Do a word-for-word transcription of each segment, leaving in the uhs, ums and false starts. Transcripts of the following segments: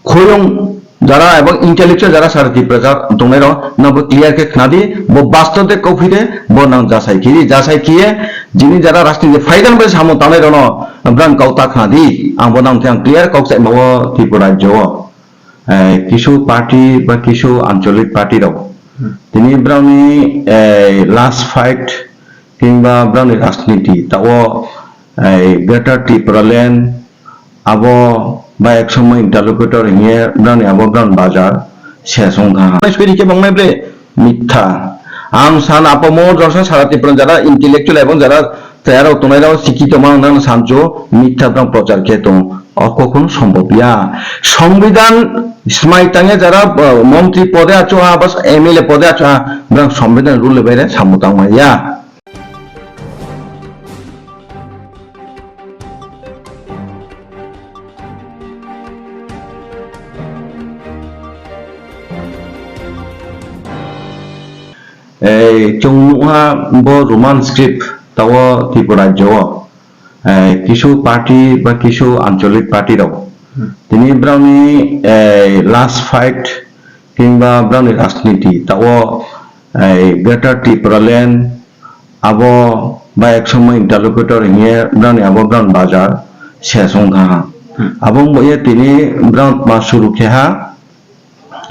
khoyung jara ebong intellectual jara sara Tiprasa tongnai rok nang bo clear khe khna di, bo bastob de kok phi de, bo nang jasai khe di, jasai khe ye jini jara rajniti phaidang bai samung tangnai rok no brang kok ta khna di, ang bo nang thang clear kok chai ma o Tripura rajyo o. Eh, kisu party ba kisu ancholik party rok. Hmm. Tini brang ni, eh, last fight kingba brang ni rajniti tao, eh, Greater Tipraland abo ba ek somoi interlocutor hiye brang ni abo brang bazar se song tha. Soi rike bang nai bre. Mitha. Ang san apamo jorsa sara Tripura jara intellectual ebong jara tayarok tongnai rok sikito mang nang sancho mitha brang prochar khe tong. Oko khun sombhob ya. Songbidan smai tangya jara, uh, montri pode acho ha, bas M L A pode acho ha, brang songbidan rule baire samung tangma ya. Ei, chwng nukha bo Roman script tao Tripura rajyo o. Ei, kisu party ba kisu ancholik party rok. Hmm. Tini brang ni, ei, last fight kingba brang ni rajniti tao, ei, Greater Tipraland abo ba ek somoi interlocutor hiye brang ni abo brang bazar se song tha. Hmm. Abo wng bo ye tini brang ma suru khe ha.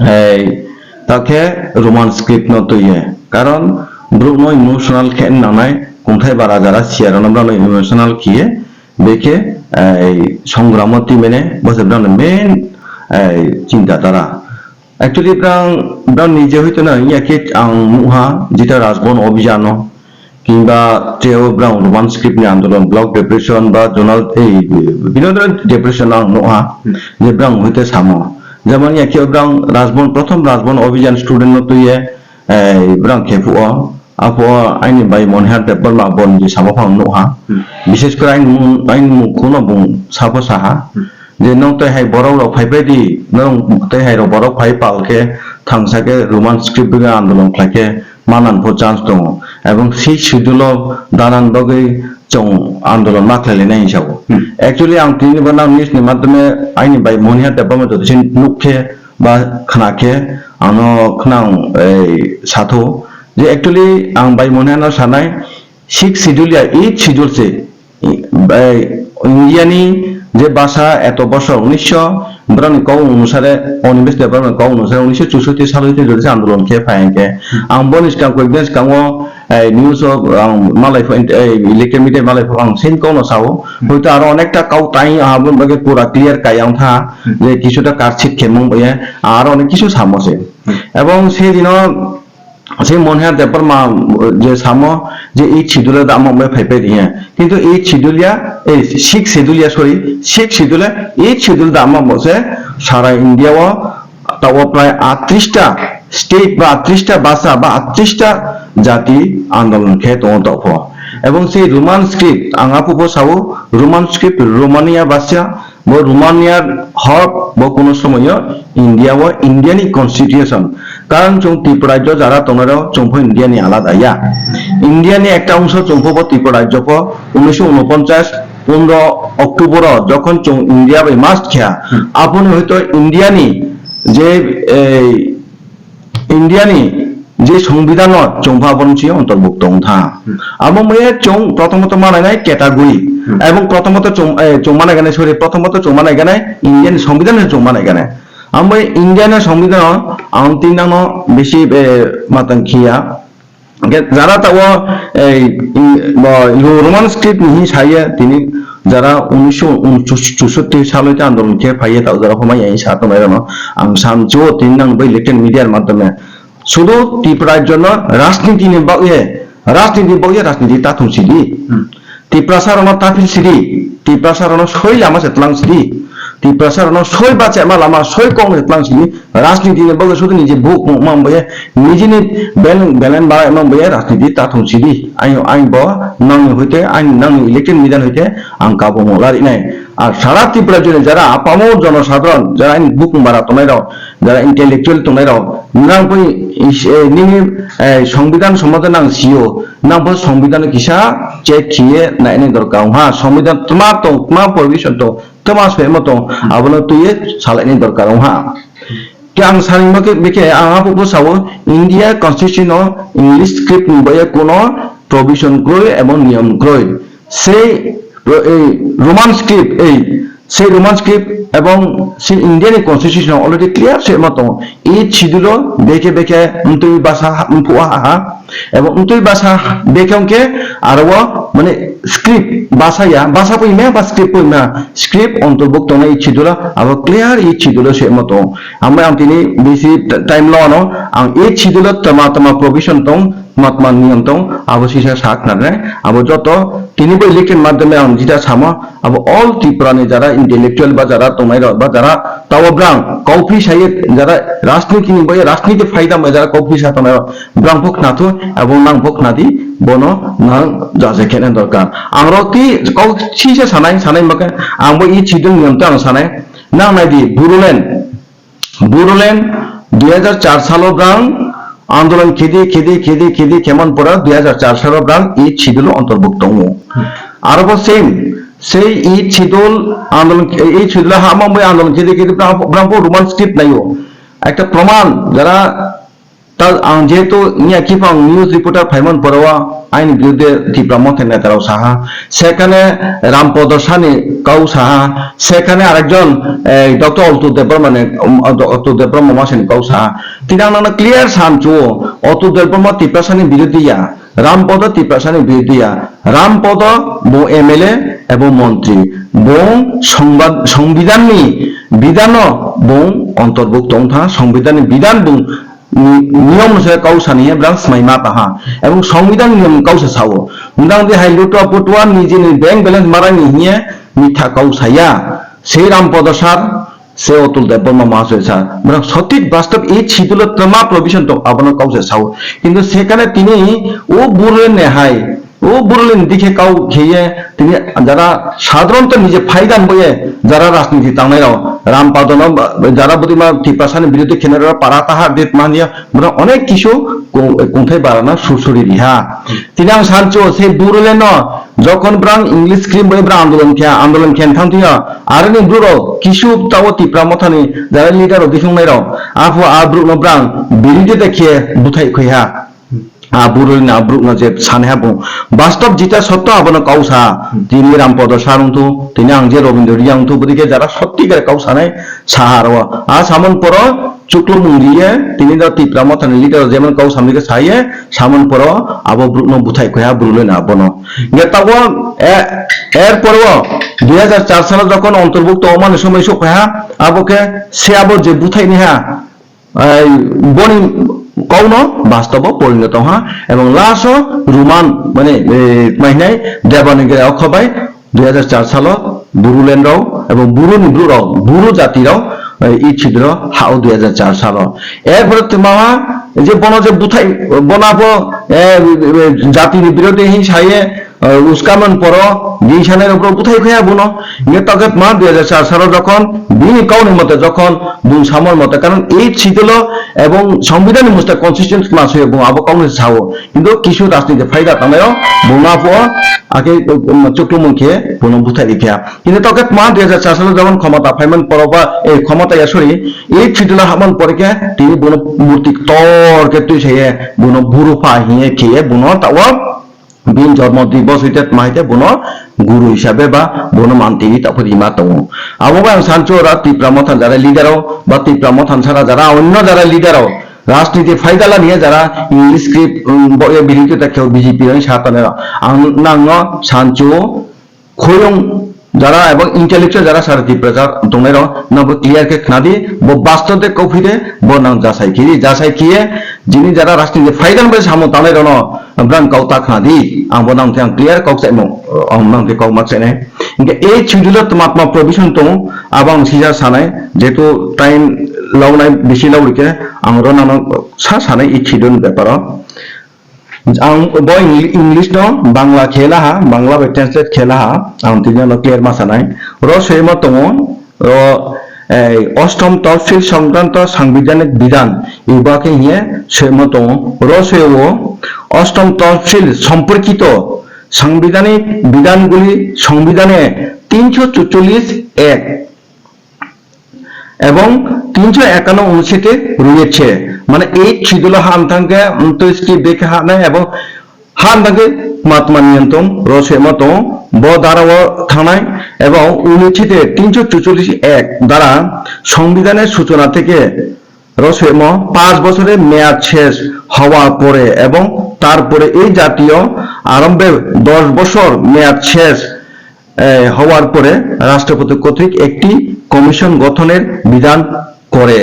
Ei, ta khe Roman script no twi ye. Karon borok no emotional khe nangnai, kungthai bara jara siya rok no borok no emotional khiye, bekhe, ei, songramo twi mene, bo se borok no main, ei, chinta dara. Actually, borok, borok ni je hoito na, ya khe ang nukha, jeta Rajbon Abhijan no, kingba teo brang Roman script ni andolon, block depression ba zonal, ei, bino depression ang nukha, hmm, je brang hoite samo. Jemon ya khe brang Rajbon, prothom Rajbon Abhijan student no twi ye, ei, brang khe phuo, aphuo aini bai Monihar Debbarma bon je samo phang nukha. Hmm. Bishes kore aini mung, aini mung kuno bung sapo saha. Hmm. Je nong tei hai borok rok phai phai di, nong tei hai rok borok phai pal khe thangsa khe Roman script bai andolon khlai khe manan pho chance tongo. Ebong sixth schedule o danan bagwi chwng andolon ma khlai lainai hinsa o. Hmm. Actually, ang tini bo nang news ni madhyome aini bai Monihar Debbarma joto sin nuk khe ba khna khe ano khna ang, ei, satho je actually ang bai Monihar no sanai sixth schedule ya eighth schedule se Bai, India ni je basa eto bosor unisho, borok ni kok onusare, Onibesh Debbarma ni kok onusare unisho chusoti salo tei jodi se andolon khe phai hwnkhe, ang boni swkang koi bini swkango, eh, news o ang malai pho, eh, electronic media malai pho ang same kok no sao, hoito aro onekta kok tai abo bagwi pura clear kai ang tha, je kisu ta karchit khemung bai, aro onek kisu samo se. Ebong se dino Se Monihar Debbarma je samo je eighth schedule da amok bai phai phai riya. Kintu eighth schedule ya, eh, sixth schedule ya, sorry, sixth schedule, eighth schedule da amok se sara India o tabo prai attrista state ba attrista basa ba attrista jati andolon khe tongo tokpho. Ebong se Roman script, ang apu bo sao, Roman script, Romania basa, Bo Romaniar hok bo kuno somoyo India o India ni constitution. Karon chwng Tripura rajyo jara tongnai rok chwng pho India ni alada ya. India ni ekta ongso chwng pho bo Tripura rajyo pho unisho unoponchas pondro October o jokhon chwng India bai merge kha, hmm, aboni hoito India ni je, ei, India ni je songbidhan no chwng pha borok si ontarbukto wng tha. Hmm. Abo maya chwng prothomotho manai nai category. Hmm. Ebong prothomotho chwng, eh, chwng manai ganai, sorry, prothomotho chwng manai ganai India ni songbidhan no chwng manai ganai. Amo India ni songbidhan no ang tin nang no bisi, eh, matang khiya. Hingke jara tabo, eh, in, bo, Roman script ni hin saya tini jara unisho chushotti salo ta andolon khe phaiye ta jara phomai yang sa tongnai rano ang sam jo tin nang bai electronic media madhyome sudu Tripura rajyo no rajniti ni bagwi, rajniti bagwi rajniti ta thung sidi. Hmm. Tiprasa rano ta phil sidi, Tiprasa rano soi lama se tlang sidi, Tiprasa rano soi ba chema lama soi kong se tlang sidi, Rajniti ni bagwi sudu niji buk mang baya, niji ni bel-, belen bara mang baya, rajniti ta thung sidi. Ayo, ayo bo, nang ni hoite, ayo, nang ni elected leader hoite, ang kabo mo lari nai. Ar sara Tripura joni jara apamo jono sadharon, jara aini buk bara tongnai rok, jara intellectual tongnai rok, nang poi is-, eh, nini, eh, Songbidan somote nang sio, nang bo Songbidan kisa check khiye naini dorkar wngha. Songbidan tma tong, tma provision tong, tma soimo tong, abono twiye salaini dorkar wngha. Khe ang sanima khe, bikhe ang abo bo sao, India Constitution o English script ni boya kuno provision kroi ebong niyom kroi. Sei ro-, ei Roman script, ei sei Roman script ebong sei India ni Constitution o already clear se ma tongo. Eighth Schedule o bekhe bekhe mtwi basa ha, mphu ha ha. Ebong mtwi basa bekhe hwnkhe aro o mane script basa ya, basa poi ma ba script poi ma, script ontorbukto tongnai Eighth Schedule o, abo clear Eighth Schedule o se ma tongo. Ambai ang tini bisi t-, time lo ano ang Eighth Schedule o tama tama provision tong, tma tma niyom tong, abo sisa sak nai, abo joto tini bo election madhyome ang jita samo, abo all Tripura ni jara intellectual ba jara tongnai rok ba jara tawa brang kauphi saye jara rajniti ni bai rajniti phaida bai jara kauphi sa tongnai rok brang phok na thu abo nang phok na di bono nang jaje khena dorkar. Ang rok ti kau sisa sanai sanai maka ang bo Eighth Schedule niyom ta ang sanai nang nai di Bodoland Bodoland dui hajar char salo brang andolon khedi, khedi, khedi, khedi khemon pora dui hajar char salo brang Eighth Schedule o ontorbukto tongo. Aro bo same, sei Eighth Schedule andolon, Eighth Schedule o hamambai andolon khedi, khedi brang, brang bo Roman script naio. Ekta proman jara ta ang jehetu niya kipang news reporter phaimon pora o aini birudhe Tipra Motha ni neta rok saha, sekhane Rampodo Sani kau saha, sekhane arekjon, eh, Doctor Atul Debbarma ni, um, Doctor Debbarma masani kau saha. Tini ang nangno clear san chuo, Atul Debbarma Tiprasani birodhi ya, Rampodo Tiprasani birodhi ya, Rampodo bo M L A ebo montri, bo songba-, songbidanni bidano bo ontorbukto wngtha, songbidanni bidan bo ni-, niyom se kau sani he brang smai ma taha. Ebong songbidan niyom kau se sao. Nang di hai lutua putua nijini bank balance marani hiye mitha kau saya. Sei Rampodo sar, se Atul Debbarma Mahasoy sar. Brang sotik bastob Eighth Schedule o tma provision tong abono kau se sao. Kintu sekhane tini o bure ne hai O Borolin dikhe kau kheye tini jara sadharanto nije phaidan boye jara rajniti tangnai rok Rampadono ba-, jara budima Tiprasani birodhi khenai rok para tahar dit mania bwrang onek kisu kung-, kungthai barana sursuri riha. Tini ang sancho se Borolino jokhon bwrang English cream bai bwrang andolon khe, andolon khe thang thwiya aroni bwrok kisu tao Tipra mothani jara leader rok bising nai rok apho a bwrokno bwrang biridhi de khe buthai khoiha. A burui na bruk no je sani ha bung. Bastob jita sotto abono kau sa. Hmm. Tini Rampodo sar wngthu, tini ang je Robindro Riya wngthu, bodike jara sotti kare kau sanai sa aro. A samon poro chuklo mung riye, tini da Tipra mothani leader jemon kau samni ke saye, samon poro abo bruk no buthai khoya burui na abono. Nge tago, e, er poro dui hajar char salo jokhon ontorbukto omani somoi sok khoya, abo ke se abo je buthai ni ha, Ai, boni kauno bastobo porinot wngha, ebong last o Roman, mane, eh, tma hinai Devanagari okhobai dui hajar char salo Bodoland rok ebong Boroni bru rok, Boro jati rok, eh, i chidro hao dui hajar char salo. Erpore tma ha, je bono je buthai, bono abo, eh, jatini birodhi hin saye, Eh, uskamon poro, gisanai rok buthai khoya bono. Nge toket ma dui hajar char salo jokhon, bini kauni mote jokhon, bung samon mote, karon eighth schedule o ebong Songbidan ni mote constitution ma soyo bung abo kauni sao. Kintu kisu rajniti phaida tangnayo, bung ma pho, ake, um, chuklumung khe, bono buthai rikha. Kintu toket ma dui hajar char salo jokhon khomota phaiman poro ba, eh, khomota ya, sorry, eighth schedule o hamon pore khe, tini bono murti ktor khe twi saye, bono buru pha hiye khiye, bono tawo, Bini jormo dibos hoite tma hoite bono guru hisabe ba bono manti tabuk rima tongo. Abo bai ang sancho ora Tipra motha jara leader o ba Tipra motha sara jara onno jara leader o rajniti phaidala niya jara English script, um, bo ye birothita khe B J P rani sa tonero ang nangno sancho khoyung jara ebong intellectual jara sara Tipra jar tongnai rok nabo clear khe khnadi bo bastob de kophi de bo nang jasai khiri jasai khiye jini jara rajniti phaidala bai samung tangnai rokno Brang kau ta khna di, ang bo nang thang clear kok chaimo, ang nang thang kok mak chainai. Hingke eighth schedule o tma tma provision tong, abo ang sija sanai, jehetu time launai bisi laurike, ang oro nang sa sanai eighth schedule ni beparo. Ang bo Eng-, English no Bangla khela ha, Bangla bai translate khela ha, ang tini no clear ma sanai. Oro soimo tongo, oro এই অষ্টম তফসিল সংক্রান্ত সাংবিধানিক বিধান, eba khe hiye soimo tongo. Ro soyo অষ্টম তফসিল সম্পর্কিত সাংবিধানিক বিধানগুলি সংবিধানে তিনশো চুচল্লিশ এক এবং তিনশো একান্ন অনুচ্ছেদে রয়েছে। মানে, এই শিডিউল হান থাঙ্গে, উম, তো স্কি বেকে হানায় এবং হান থাঙ্গে মাতমানি অন্তম রসে মতো ব ধারাও থানায় এবং অনুচ্ছেদে তিনশো চুচল্লিশ এক দ্বারা সংবিধানের সূচনা থেকে রসেম পাঁচ বছরের মেয়াদ শেষ হওয়ার পরে এবং তারপরে এই জাতীয় আরম্ভে দশ বছর মেয়াদ শেষ, এ, হওয়ার পরে রাষ্ট্রপতি কর্তৃক একটি কমিশন গঠনের বিধান করে।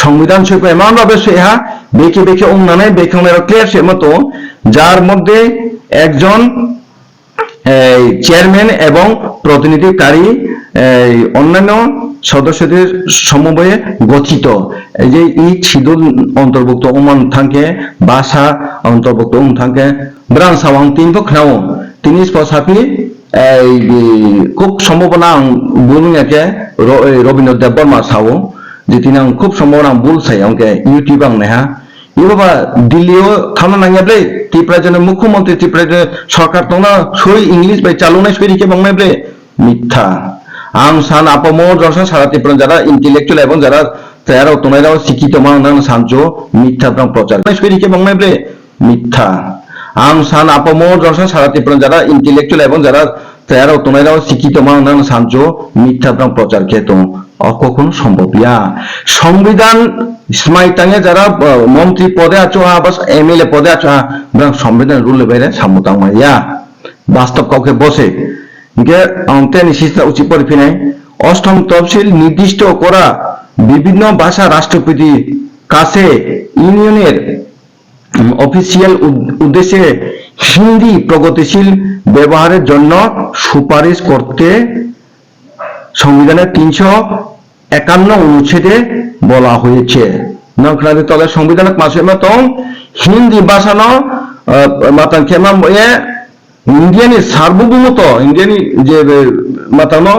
সংবিধান সভা এমনভাবে সেহা বেঁকে বেঁকে উন্নয়নে বেঁকে উন্নয়ন ক্লিয়ার সে মতো, যার মধ্যে একজন এই চেয়ারম্যান এবং প্রতিনিধিকারী, এই অন্যান্য সদস্যদের সমবায়ে গঠিত। এই যে ই শিডিউল অন্তর্ভুক্ত ওমান থাঙ্কে, ভাষা অন্তর্ভুক্ত ওমান থাঙ্কে, ব্রাং সাওয়াং তিন পো খনাও, তিনি স্পো সাপি, এই খুব সম্ভাবনা আং বুলুং একে র-, এই রবীন্দ্র দেববর্মা সাও, যে তিনি আং খুব সম্ভাবনা আং বুল সাই, অঙ্কে YouTube আং Neha, Iboba Delhi o thangna nangya ble, Tripura jone mukhyamantri, Tripura jone sorkar tongna soi English bai chalunai soi rikhe bangmai ble, mitha. Ang san apamo jorsa sara Tripura jara intellectual ebong jara tayaro tonai rao sikhi tongma ang nang sancho mitha brang prochar. Soi rikhe bangmai ble, mitha. Ang san apamo jorsa sara Tripura jara intellectual ebong jara tayaro tonai rao sikhi tongma ang nang sancho mitha brang prochar khe tong. Oko kono sombhob ya. Songbidan smai tangya jara, uh, montri pode achu ha, bas M L A pode achu ha, brang songbidan rule baire samung tangma ya. Bastob kau khe bose. Hingke ang teni sisna uchi pori phinai. অষ্টম তফসিল নির্দিষ্ট করা বিভিন্ন ভাষা রাষ্ট্রপতি কাছে ইউনিয়নের, উম, অফিসিয়াল উদ-, উদ্দেশ্যে হিন্দি প্রগতিশীল ব্যবহারের জন্য সুপারিশ করতে সংবিধানের তিনশো একান্ন অনুচ্ছেদে বলা হয়েছে। Nang khna di tole সংবিধান masima tong Hindi bhasha no, ah, matang khema moye India ni sarbogumoto, India ni je, eh, matang no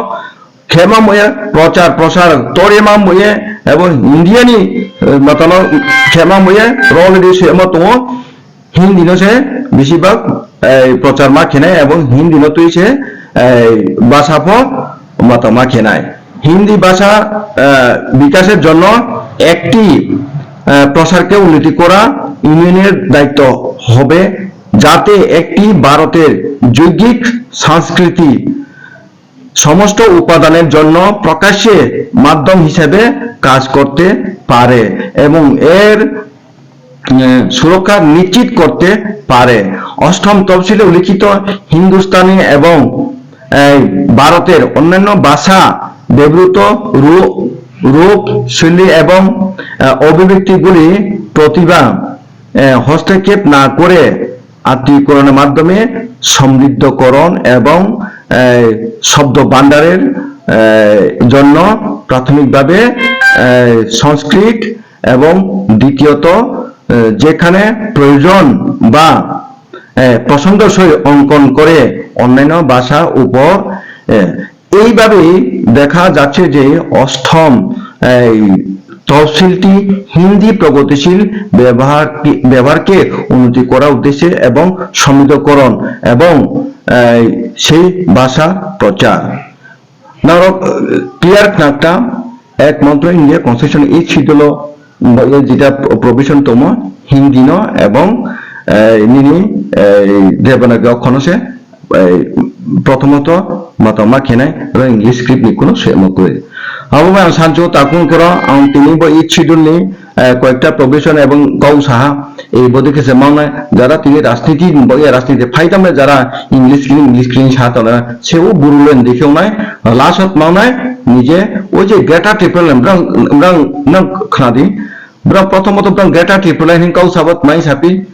khema moye prochar prosar torima moye ebong India ni, eh, matang no khema moye role di sema tongo. Hindi no se besibak, eh, prochar ma khenai ebong Hindi no twi se, eh, bhasha pho matang ma khenai. Hindi ভাষা, আহ, বিকাশের জন্য একটি, আহ, প্রসারকে উন্নতি করা ইউনিয়নের দায়িত্ব হবে, যাতে একটি ভারতের যৌগিক সংস্কৃতি সমস্ত উপাদানের জন্য প্রকাশ্যে মাধ্যম হিসেবে কাজ করতে পারে এবং এর, আহ, সুরক্ষা নিশ্চিত করতে পারে। অষ্টম তফসিলে উল্লিখিত হিন্দুস্তানি এবং, আহ, ভারতের অন্যান্য ভাষা ব্যবহৃত রূ-, রূপ, শৈলী এবং, আহ, অভিব্যক্তিগুলি প্রতিভা, আহ, হস্তক্ষেপ না করে আত্মীয়করণের মাধ্যমে সমৃদ্ধকরণ এবং, আহ, শব্দ ভাণ্ডারের, আহ, জন্য প্রাথমিকভাবে, আহ, সংস্কৃত এবং দ্বিতীয়ত, আহ, যেখানে প্রয়োজন বা, আহ, পছন্দসই অঙ্কন করে অন্যান্য ভাষা উপর, আহ, এইভাবেই দেখা যাচ্ছে যে অষ্টম এই তফসিলটি হিন্দি প্রগতিশীল ব্যবহার, ব্যবহারকে উন্নতি করার উদ্দেশ্যে এবং সমৃদ্ধকরণ এবং, এই, সেই ভাষা প্রচার। Norok, eh, clear khna kha, ekmatro India Constitution eighth Schedule o, mm, jeta provision tongmo, Hindi no ebong, eh, nini, eh, Devanagari okhono se, eh, prothomoto matama khenai, ro English script ni kuno semo kwrwi. Abo bai ang sancho takung koro, ang tini bo eighth Schedule ni, eh, koyekta provision ebong kau saha, ei bodi khe se mangnai, jara tini rajniti, bo ya rajniti phai tamle jara English screen, English screen sa tona, se o buru len dekhe ongnai, last ot mangnai, nije o je Greater Tipraland, brang, brang, nang khna di, brang prothomoto brang Greater Tipraland hin kau sabat mai sapi,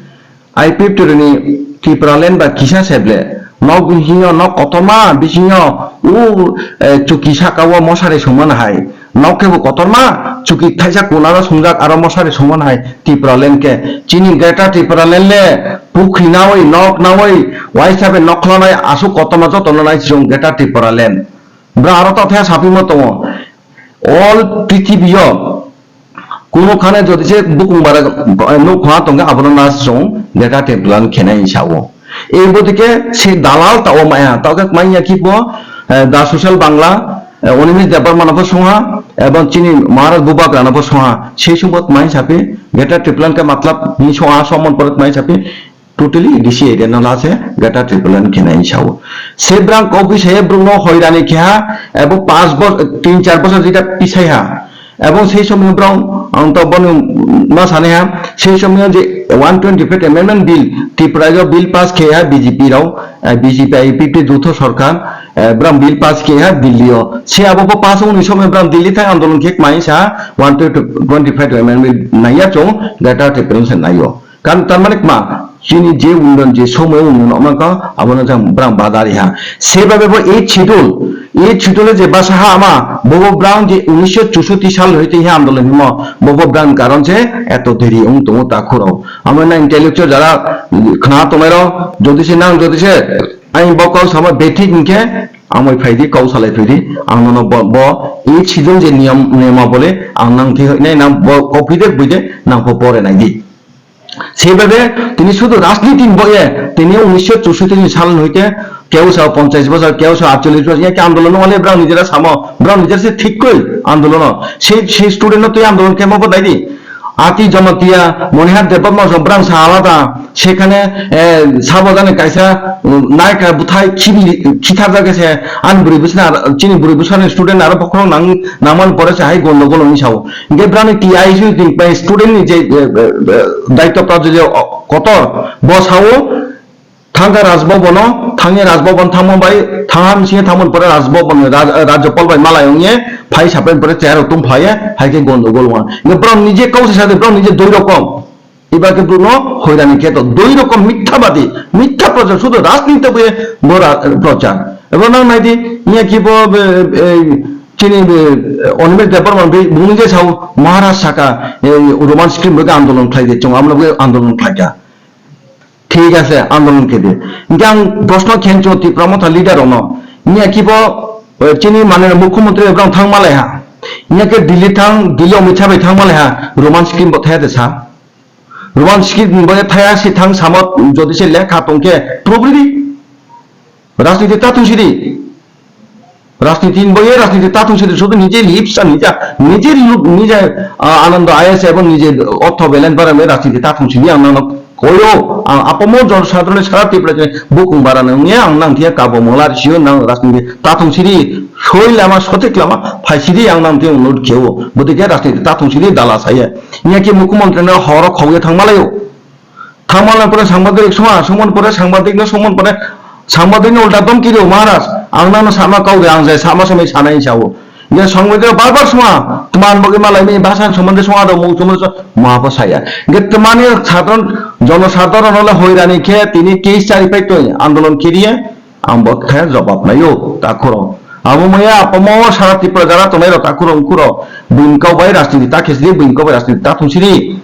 I P F T ni Tipraland ba kisa seble, nok bisingo, nok kotorma bisingo, u, eh, chuki saka o mosari songmani hai, nok khe bo kotorma, chuki thaisa kunaro songjak aro mosari songmani hai Tipraland khe. Chini Greater Tipraland le pukhri nawi, nok nawi, uaisa bai nok khwlanai aswk kotorma jotono nai chwng Greater Tipraland. Bwrang aro tothe sapima tongo. All prithibi o kuno khane jodi se bukung bara, eh, nuk khwa tongkhe abono na chwng Greater Tipraland khenai sao. Ei bodike se dalal tao maya, tao khe manya kibo, eh, da Social Bangla, eh, Animesh Debbarma no bo songha, ebong chini Maharaj Bubagra no bo songha, sei sumot mai sapi Greater Tipraland khe matlab ni songha somon porot mai sapi, totally A D C area no lase Greater Tipraland khenai sao. Se brang kauphi saye brung no hoirani kheha, ebo pas bos-, tin char bosor jeta pisai ha. Ebong sei somoy brong ang to bono ma sanai ha, sei somoy je one twenty-five amendment bill Tripura o bill pass khe ha B J P rao, eh, B J P I P F T jotho sorkar, eh, brang bill pass khe ha Delhi o. Se abo bo pass wngni somoy brang Delhi thang andolon khe mai sa one twenty-five amendment naiya chong Greater Tipraland se naiyo. Karon tar mane kma, chini je unnayon, je somoy unnayon, omo wngkha, abono jang brang badari ha. Sebabe bo eighth schedule, eighth schedule je basa ha ama, bobo brang je unisho chusoti sal hoite he andolon himo, bobo brang karon se eto deri wng tongo takhurok. Amo na intellectual jara khna tongnai rok, jodi se nang, jodi se ang bo kau sama bethik hinkhe, amoi phaidi, kau salai phaidi, ang nono bo, bo eighth schedule je niyam, niyama bole, ang nang thi hoinai nang bo copy de, bui de, nang bo pore nai di. Sebabe tini sudu rajniti ni boye, tini unisho chusoti ni sal hoite keu sa ponchais bosor, keu sa atchollish bosor, ya ki andolon wngmani brang nijera samo, brang nijera se thik koi andolono. Se, se student no twi andolon khe mo bodai di. Ati Jamatia, Monihar Debbarma so brang sa alada, sekhane, eh, sabo jani kaisa, um, naika buthai khibi, khithar jagese, ani bwrwi bwsna, chini bwrwi bwsani student aro bokhorok nang, nangmani pore se hai gondogol wngwi sao. Hingke brani T I S student ni je, eh, eh, eh, daityo prapto je, o, kotor, bo sao, thangkha Raj Bhavan o, thangye Raj Bhavan thangma bai, thangha msingye thangmani pore Raj Bhavan, Raj-, eh, Rajyapal bai malai ongye, phai sapai pore chair o tum phlaiye, hai khe gondogol wngha. Hingke brao nije kau se sade, brao nije dui rokom. Iba khe brao no hoirani khe to dui rokom mithabadi, mitha prochar, sudu rajniti bai bo ra-, prochar. Ebo nang nai di, iya ki bo, eh, eh, chini, eh, Animesh Debbarma bai bung nije sao Maharaj saka, eh, Roman script bai andolon khlai di, chwng amo bai andolon khlai kha. Thik ase, andolon khe di. Hingke ang proshno khencho Tipra Motha leader rokno. Miya kibo, eh, chini mane mukhyamantri rok thang malai ha. Miya khe Delhi thang, Delhi Amit Shah bai thang malai ha. Roman script bo thaya de sa. Roman script bo thaya si thang samo jodi se lekha tongkhe probably rajniti ta thung sidi. Rajniti ni boye rajniti ta thung sidi, sudu nije lipsa nija, nije lup, nije, ah, Anando I A S ebong nije ortho belen para me rajniti ta thung sidi ang nang koyo, ang apamo jon sadrone sara Tripura je bukung bara nang niya ang nang thiya kabo molar sio nang rajniti ta thung sidi, soi lama sotik lama phai sidi ang nang thiya unut kheo, bodike rajniti ta thung sidi dala saya. Niya ki mukhyamantri no horo khogwi thang malayo. Thangmani pore sangbadik songha, songmani pore sangbadik no songmani pore sangbadik no ulta domki rio Maharaj, ang nang no sama kau de ang jai sama samai sanai sao. Ye sangbadik bar bar songha, tman bagwi malai mi basa somondi songha do mu somondi so ma pa saya. Ge tmani sadharon jono sadharon ole hoirani khe tini case chari pai toi andolon kiriye. Ang bo khe jobab naio, takhurok. Abo maya apamo sara Tripura jara tongnai rok takhurok ungkurok. Buini kok bai rajniti ta khesidi, buini kok bai rajniti ta thungsidi.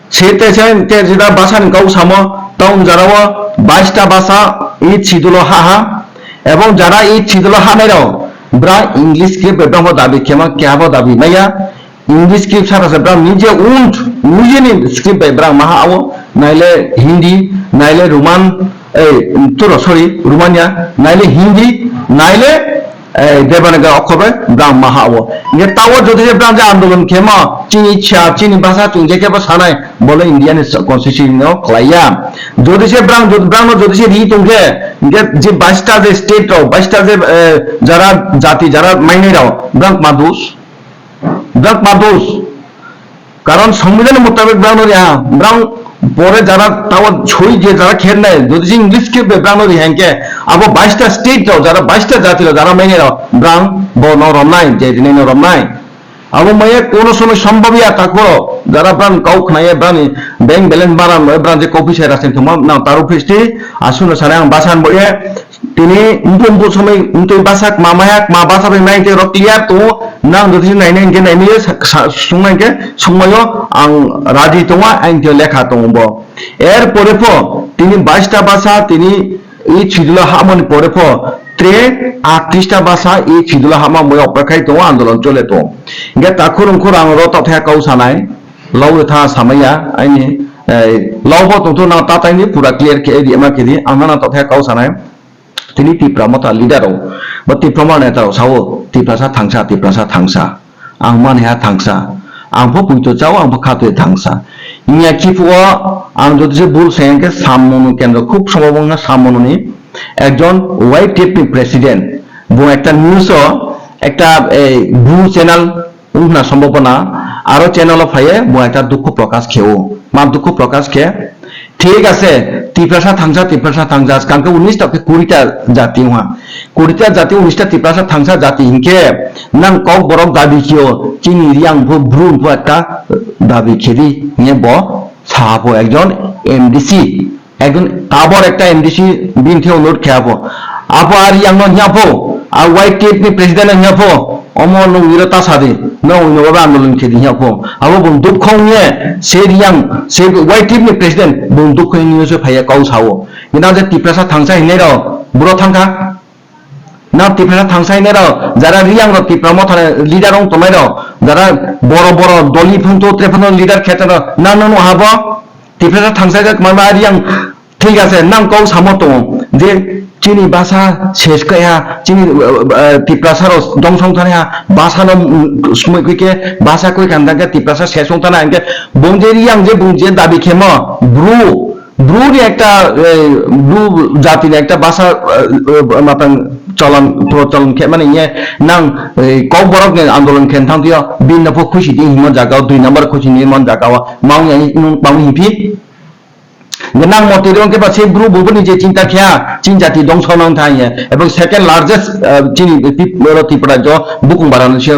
Se te se te jeda basa ni kok samo, town jara o baista basa, i sidulo ha ha. Ebong jara i sidulo ha nai rok, bra English ke bebang ho dabi khema, kya bo dabi maya. English script saka se brang nije un, nije ni script bai brang maha awo, naile Hindi, naile Roman, eh, turo, sorry, Romania, naile Hindi, naile, eh, Devanagari okkor bai brang maha awo. Nge tawo jodi je brang je andolon khema, chini cha, chini bhasha, chini je kebo sanai, bole India ni constitution no khlaiya. Jodi se brang, jodi brang no jodi se ri tongkhe, nge je baista je state rok, baista je, eh, jara jati, jara mainai rok, brang ma dos. Brang ma dos. Karon songbidhan mutabik brang no riha, brang pore jara tawa soi je jara kher nai, jodi se English ke be brang no riha hingke, abo baista state rok, jara baista jati rok, jara mene rok, brang bo no romnai, je rinai no romnai. Abo maya kono somoi sombhabiya takbo, jara brang kau khnaiya, brang ni bank balance bara no, brang je kau pisa rasin thuma, nang taru phisti, asuno sare ang basan boye, Tini bumbu somoi twi basa kma maya, kma basa bai mai tei rok clear tongo. Nang jodi se nainai hingke nainai sa-, sa-, sungna hingke sungmaio ang raji tongo, ang tei lekha tongo bo. Er pore pho tini baista basa tini I chidula hamoni pore pho tre atrista basa i chidula hama moya opra khai tongo, andolon chole tongo. Ge takhur ungkhur ang ro tokthaya kau sanai, lau tha samaya aini, eh, lau bo tongtho na tataini pura clear khe di ema khe di, ang na tokthaya kau sanai. Tini Tipra Motha leader rok, ba Tipra Motha neta rok sao, Tiprasa thangsa, Tiprasa thangsa. Ang mani ha thangsa. Ang pho puito chao, ang pho khatoi thangsa. Inya kiphuru ang jodi se bul se hingke samung kendro khub somobong na samung ni ekjon Y T F ni president. Bo ekta news o ekta, eh, blue channel wngkha na sombobona aro channel o phaiye bo ekta dukhu prokash khe o. Ma dukhu prokash khe Thik ase, Tiprasa thangsa, Tiprasa thangsa, skang khe unis ta khe kuri ta jati wngha. Kuri ta jati, unis ta Tiprasa thangsa jati hinkhe nang kok borok dabi khio, chini Riang pho Bru pho ekta dabi khedi, hiye bo sa pho ekjon M D C, ekjon tabor ekta M D C bini theo note khe abo. Abo ar yang no hiya pho, a Y T F ni president no hiya pho, omo nung iro ta sadi, no uno ba andolon khedi hiya pho. Abo bung duk khong ye, se Riang, se Y T F ni president, bung duk khong ye se phaiya kau sao. Ina je Tiprasa thangsa hinai rok, buro thangkha. Na Tiprasa thangsa hinai rok, jara Riang rok Tipra Motha leader rong tongnai rok, jara boro boro doli phunto, tre phunto leader khe tong rok, na no no habo. Tiprasa thangsa jak mama Riang thik ase, nang kau samo tongo je chini basa ses kaiha, chini, uh, uh, Tiprasa rok dongsong thani ha, basa no, mm, smui koi ke, basa koi kan dang ke Tiprasa ses ong thana hingke bung je Riang je bung je dabi khemo Bru, Bru ni ekta, eh, Bru jati ni ekta basa, eh, eh, matang cholan, procholan khe mani ye nang, eh, kok borok ni andolon khe thang tio, bin na pho khusi di himo jaga o, dui number khusi ni mon jaga o, maung yang, maung himpi. Nang motwi rw khe ba se Bru bubuni je chinta khe ya, chini jati dongso nang thang ya, ebong second largest, ah, chini Trip-, oro Tripura jo bukung bara se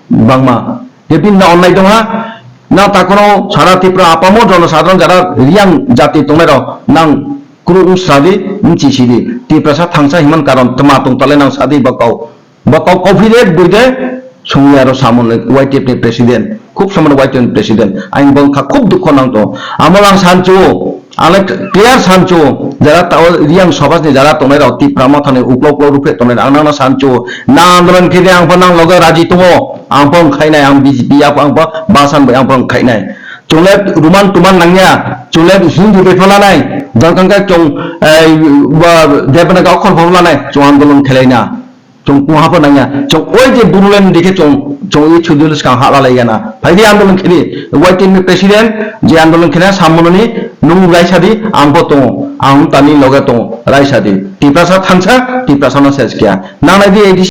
bangma. Je bini na onnai dong ha, na takono sara Tripura apamo jono sadharon jara Riang jati tongnai rok nang kru wng sadi, wng chi sidi. Tiprasa thangsa himan karon tma tong tale nang sadi ba kau. Bo kok kok phide buide songya ro samon Y T F ni president, khub samon Y T F ni president. Ang bong kha khub dukho nang to. Amo ang sancho, ang clear sancho, jara tao Riang Sabha ni jara tongnai rok Tipra Motha ni uklo uklo ruphe tongnai ang nang sancho. Na andolon khide ang pho nang loge raji tongo. Ang pho khainai ang B J P ya ang pho basan bai ang pho khainai. Chungle ruman tuman nangya, chungle Hindu bai pho lanai, jang kang ka chong, eh, ba Devanagari okhor pho lanai, chong andolon khelai na. Chong kuha pho nangya. Chong oi je Bodoland dikhe chong, chong oi chudul skang ha lalai gana. Phaidi andolon khini. Y T F ni president je andolon khina sammononi nung raisa di ang bo tongo. Ang tani loge tongo. Raisa di. Tiprasa thangsa, Tiprasa no ses kya. Nang nai di A D C